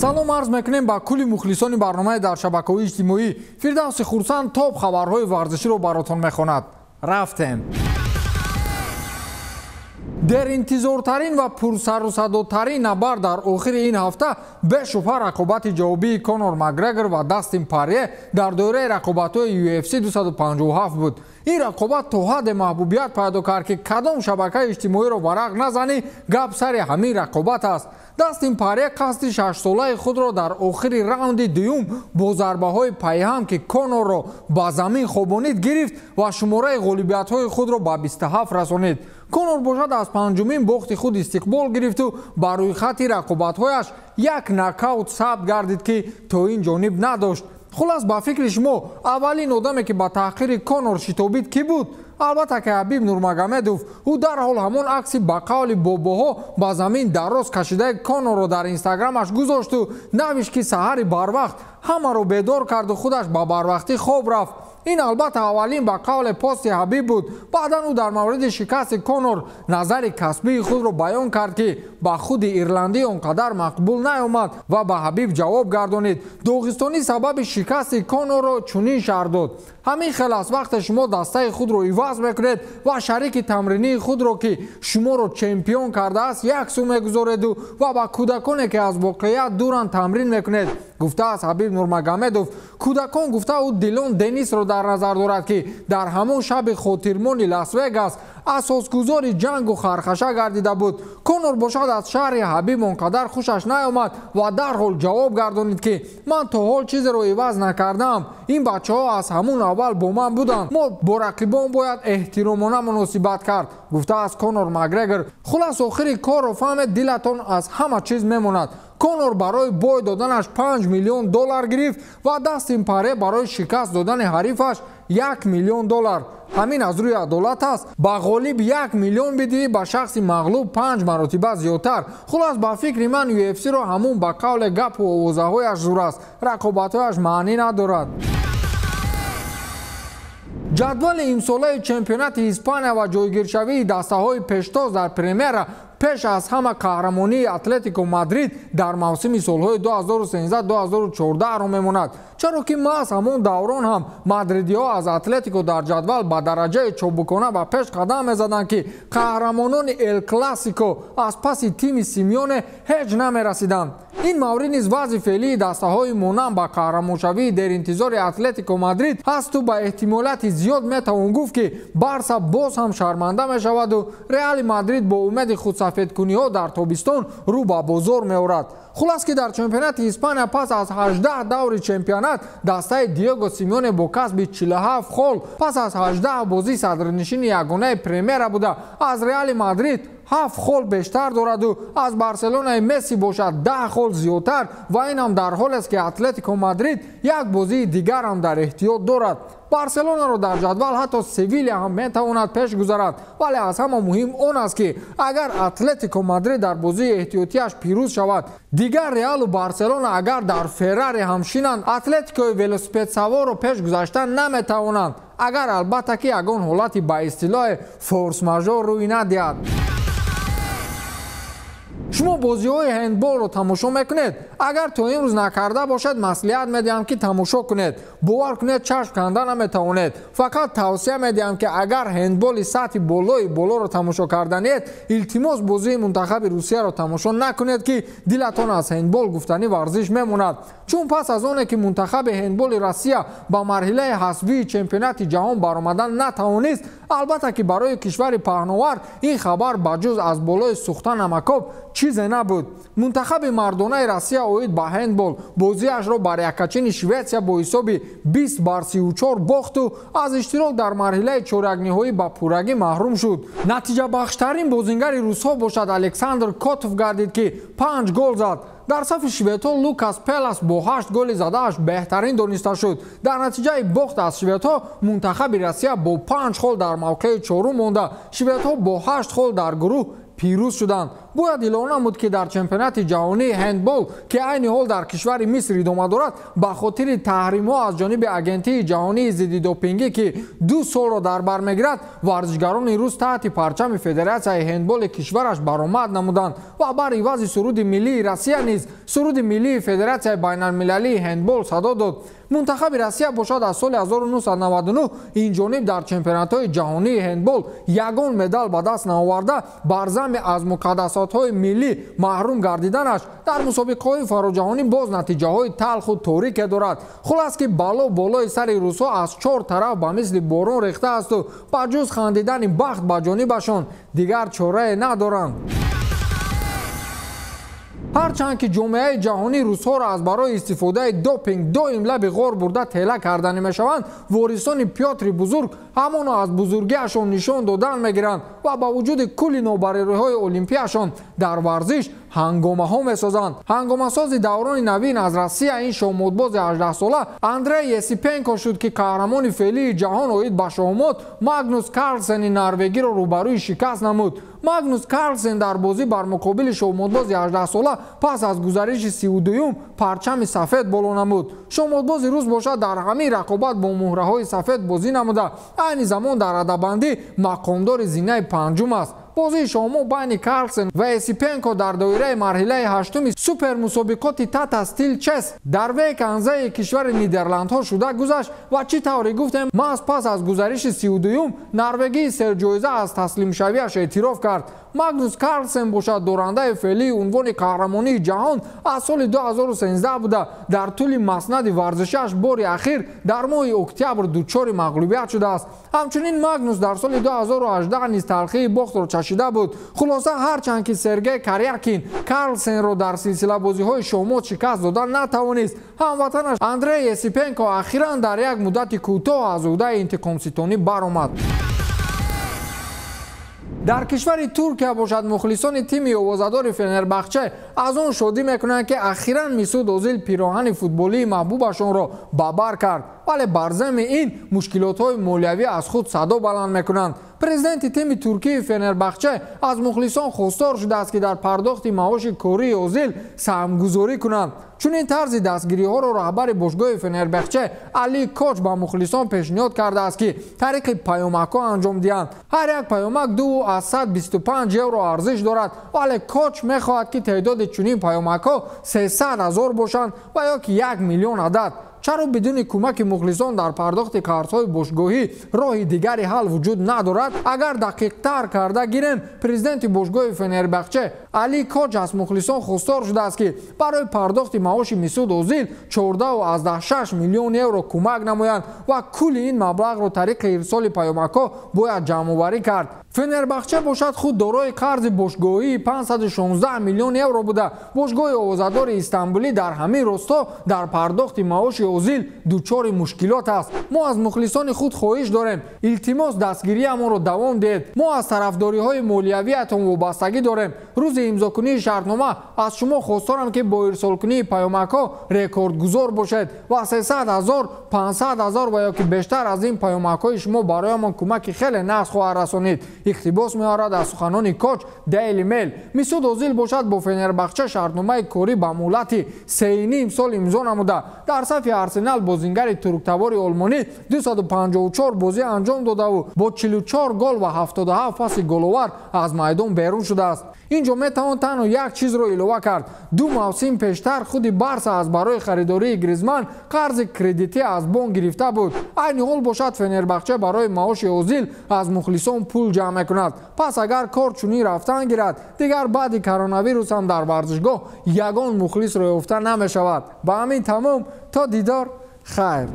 Салом арз мекунем ба кулли мухлисони барномаи дар шабакаҳои иҷтимоӣ. Фирдавси Хурсанд топ хабарҳои варзиширо баротон мехонад. Рафтем. Деринтизортарин ва пурсарусадотарин набард дар охири ин ҳафта бешубҳа рақобати ҷавобии Конор Макгрегор ва Дастин Парье дар доираи рақобатҳои UFC 257 буд. Ин рақобат то ҳадде маҳбубият пайдо кард, ки кадом шабакаи иҷтимоиро варақ назанӣ, гап сари ҳамин рақобат аст. Дастин Парье қасди шашсолаи худро дар охири раунди дуюм бо зарбаҳои пайҳам, ки Конорро ба замин хобонид, гирифт ва шумораи ғолибиятҳои худро ба 27 расонид. Конор бошад аз панҷумин бохти худ истиқбол гирифту ба рӯйхати рақобатҳояш як нокаут сабт гардид, ки то ин ҷониб надошт. Хулас, ба фикри шумо аввалин одаме, ки ба таҳқири Конор шитобид, кӣ буд? Албатта ки Ҳабиб Нурмагомедов. Ӯ дарҳол ҳамон акси ба қавли бобоҳо ба замин дароз кашидаи Конорро дар инстаграмаш гузошту навишт, ки саҳари барвақт ҳамаро бедор карду худаш ба барвақтӣ хоб рафт. Ин албатта аввалин ба қавле пости Ҳабиб буд. Баъдан ӯ дар мавриди шикасти Конор назари касбии худро баён кард, ки ба худи ирландӣ он қадар мақбул наомад ва ба Ҳабиб ҷавоб гардонид. Доғистонӣ сабаби шикасти Конорро чунин шарҳ дод: ҳамин хел аст, вақте шумо дастаи худро иваз мекунед ва шарики тамринии худро, ки шуморо чемпион кардааст, як сӯ мегузореду ва ба кӯдаконе, ки аз воқеият дуранд, тамрин мекунед, гуфтааст Ҳабиб Нурмагомедов. Кӯдакон гуфта ӯ Дилон Денисро дар назар дорад, ки дар ҳамон шаби хотирмони Лас-Вегас асосгузори ҷангу хархаша гардида буд. Конор бошад аз шаҳри Ҳабиб он қадар хушаш наомад ва дарҳол ҷавоб гардонид, ки ман то ҳол чизеро иваз накардаам. Ин бачаҳо аз ҳамун аввал бо ман буданд. Мо бо рақибон бояд эҳтиромона муносибат кард, гуфтааст Конор Макгрегор. Хулас, охири корро фаҳмед, дилатон аз ҳама чиз мемонад. Конор барои бой доданаш 5 миллион доллар гирифт ва Дастин Парье барои шикаст додани ҳарифаш 1 миллион доллар. Ҳамин аз рӯи адолат аст. Ба ғолиб 1 миллион бидиҳӣ, ба шахси мағлуб 5 маротиба зиёдтар. Хулас, ба фикри ман UFC-ро ҳамун ба қавле гапу овозаҳояш зур аст, рақобатҳояш маънӣ надорад. Ҷадвали имсолаи чемпионати Испания ва ҷойгиршавии дастаҳои пештоз дар премьера пеш аз ҳама қаҳрамонии Атлетико Мадрид дар мавсими солҳои 2013-2014-ро мемонад. Чаро ки маҳз ҳамон даврон ҳам мадридиҳо аз Атлетико дар ҷадвал ба дараҷаи чобукона ба пеш қадам мезаданд, ки қаҳрамонони Эл Классико аз паси тими Симеоне ҳеҷ намерасиданд. Ин маврид низ вазъи феълии дастаҳои монанд ба қаҳрамоншавии деринтизори Атлетико Мадрид ҳасту ба эҳтимолияти зиёд метавон гуфт, ки Барса боз ҳам шарманда мешаваду Реали Мадрид бо умеди худсафедкуниҳо дар тобистон рӯ ба бозор меорад. Хулас, ки дар чемпионати Испания пас аз 18 даври чемпионат дастаи Диего Симеоне бо касби 47 хол пас аз 18 бозӣ садрнишини ягонаи премьера буда, аз Реали Мадрид 7 хол бештар дораду аз Барселонаи Месси бошад 10 хол зиёдтар, ва ин ҳам дар ҳолест, ки Атлетико Мадрид як бозии дигар ҳам дар эҳтиёт дорад. Барселонаро дар ҷадвал ҳатто Севилия ҳам метавонад пеш гузарад, вале аз ҳама муҳим он аст, ки агар Атлетико Мадрид дар бозии эҳтиётиаш пирӯз шавад, дигар Реалу Барселона агар дар Феррари ҳам шинанд, Атлетикои велосипедсаворро пеш гузаштан наметавонанд, агар албатта ки ягон ҳолати ба истилоҳи форс-мажор рӯй надиҳад. Шумо бозиҳои ҳендболро тамошо мекунед? Агар то имрӯз накарда бошад, маслиҳат медиҳам, ки тамошо кунед. Бовар кунед, чашм канда наметавонед. Фақат тавсия медиҳам, ки агар ҳендболи сатҳи болои болоро тамошо карданед, илтимос бозии мунтахаби Русияро тамошо накунед, ки дилатон аз ҳендбол гуфтанӣ варзиш мемонад. Чун пас аз оне ки мунтахаби ҳендболи Россия ба марҳилаи ҳасбии чемпионати ҷаҳон баромадан натавонист, албатта ки барои кишвари паҳновар ин хабар ба ҷуз аз болои сӯхта намакоб чизе набуд. Мунтахаби мардонаи Россия оид ба ҳендбол бозиашро бар яккачини Шветсия бо ҳисоби 20-34 бохту аз иштирок дар марҳилаи чорякниҳоӣ ба пуррагӣ маҳрум шуд. Натиҷабахштарин бозингари русҳо бошад Александр Котов гардид, ки 5 гол зад. Дар сафи шведҳо Лукас Пелас бо 8 голи задааш беҳтарин дониста шуд. Дар натиҷаи бохт аз шведҳо мунтахаби Россия бо 5 хол дар мавқеи чорум монда, шведҳо бо 8 хол дар гурӯҳ пирӯз шуданд. Бояд илова намуд, ки дар чемпионати ҷаҳонии ҳендбол, ки айни ҳол дар кишвари Миср идома дорад, ба хотири таҳримҳо аз ҷониби агентии ҷаҳонии зидди допингӣ, ки 2 солро дар бар мегирад, варзишгарони рус таҳти парчами федератсияи ҳендболи кишвараш баромад намуданд ва бар ивази суруди миллии Россия низ суруди миллии федератсияи байналмилалии ҳендбол садо дод. Мунтахаби Россия бошад аз соли 1999 ин ҷониб дар чемпионатҳои ҷаҳонии ҳендбол ягон медал ба даст наоварда, бар замми аз муқаддасотҳои миллӣ маҳрум гардиданаш дар мусобиқаҳои фароҷаҳонӣ боз натиҷаҳои талху торике дорад. Хулас ки бало болои сари русҳо аз 4 тараф ба мисли борон рехтаасту ба ҷуз хандидани бахт ба ҷонибашон дигар чорае надоранд. Ҳарчанд ки ҷомеаи ҷаҳонӣ русҳоро аз барои истифодаи допинг доим лаби ғор бурда тела карданӣ мешаванд, ворисони Пётри бузург ҳамоно аз бузургиашон нишон додан мегиранд ва ба вуҷуди кулли нобариҳои олимпияшон дар варзиш ҳангомаҳо месозанд. Ҳангомасози даврони навин аз Россия ин шоҳмотбози 18-сола Андрей Есипенко шуд, ки қаҳрамони феълии ҷаҳон оид ба шоҳмот Магнус Карлсени норвегиро рӯбарӯи шикаст намуд. Магнус Карлсен дар бозӣ бар муқобили шоҳмотбози 18-сола пас аз гузариши 32-юм парчами сафед боло намуд. Шоҳмотбози рус бошад дар ҳамин рақобат бо муҳраҳои сафед бозӣ намуда, айни замон дар радабандӣ мақомдори зинаи 5-ум аст. Бозии шоҳмот байни Карлсен ва Есипенко дар доираи марҳилаи 8-уми супермусобиқоти Тата Стил Чес дар Вейк-ан-Зеи кишвари Нидерландҳо шуда гузашт ва чӣ тавре гуфтем, маҳз пас аз гузариши 32-юм норвегии серҷоиза аз таслимшавиаш эътироф кард. Магнус Карлсен бошад дорандаи феълии унвони қаҳрамонии ҷаҳон аз соли 2013 буда, дар тӯли маснади варзишиаш бори ахир дар моҳи октябр дучори мағлубият шудааст. Ҳамчунин Магнус дар соли 2018 низ талхии бохтро чашида буд. Хулоса, ҳарчанд ки Сергей Карякин Карлсенро дар силсилабозиҳои шоҳмот шикаст дода натавонист, ҳамватанаш Андрей Есипенко ахиран дар як муддати кӯтоҳ аз ӯҳдаи интиқомситонӣ баромад. Дар кишвари Туркия бошад мухлисони тими овозадори Фенербахче аз он шодӣ мекунанд, ки ахиран Мисуд Озил пироҳани футболии маҳбубашонро ба бар кард, вале бар замми ин мушкилотҳои молиявӣ аз худ садо баланд мекунанд. Президенти тими туркии Фенербахче аз мухлисон хостор шудааст, ки дар пардохти маоши кории Озил саҳмгузорӣ кунанд. Чунин тарзи дастгириҳоро раҳбари бошгоҳи Фенербахче Али Коч ба мухлисон пешниҳод кардааст, ки тариқи паёмакҳо анҷом диҳанд. Ҳар як паёмак 2,25 евро арзиш дорад, вале Коч мехоҳад, ки теъдоди чунин паёмакҳо 300 000 бошанд ва ё ки 1 миллион адад. Чаро бидуни кӯмаки мухлисон дар пардохти қарзҳои бошгоҳӣ роҳи дигари ҳал вуҷуд надорад? Агар дақиқтар карда гирем, президенти бошгоҳи Фенербахче Али Коч аз мухлисон хостор шудааст, ки барои пардохти маоши Мисуд Озил 14,6 миллион евро кӯмак намоянд ва кулли ин маблағро тариқи ирсоли паёмакҳо бояд ҷамъоварӣ кард. Фенербахче бошад худ дорои қарзи бошгоҳии 516 миллион евро буда, бошгоҳи овозадори Истанбулӣ дар ҳамин росто дар пардохти маоши Озил дучори мушкилот аст. Мо аз мухлисони худ хоҳиш дорем, илтимос дастгириамонро давом диҳед. Мо аз тарафдориҳои молиявиятон вобастагӣ дорем. Рӯзи имзокунии шартнома аз шумо хосторам, ки бо ирсолкунии паёмакҳо рекордгузор бошед ва 300 000, 500 000 ва ё ки бештар аз ин паёмакҳои шумо бароямон кӯмаки хеле нағз хоҳад расонид. Иқтибос меорад аз суханони Коч Дейли Мейл. Мисуд Озил бошад бо Фенербахче шартномаи корӣ ба муҳлати 3,5 сол имзо намуда, дар сафи Арсенал бозингари турктабори олмонӣ 254 бозӣ анҷом додаву бо 44 гол ва 77 паси головар аз майдон берун шудааст. Инҷо метавон танҳо як чизро илова кард. 2 мавсим пештар худи Барса аз барои харидории Гризман қарзи кредитӣ аз бонк гирифта буд. Айни ҳол бошад Фенербахче барои маоши Озил аз мухлисон пул ҷамъ мекунад. Пас агар кор чунин рафтан гирад, дигар баъди коронавирус ҳам дар варзишгоҳ ягон мухлисро ёфта намешавад. Ба ҳамин тамом, то дидор, хайр.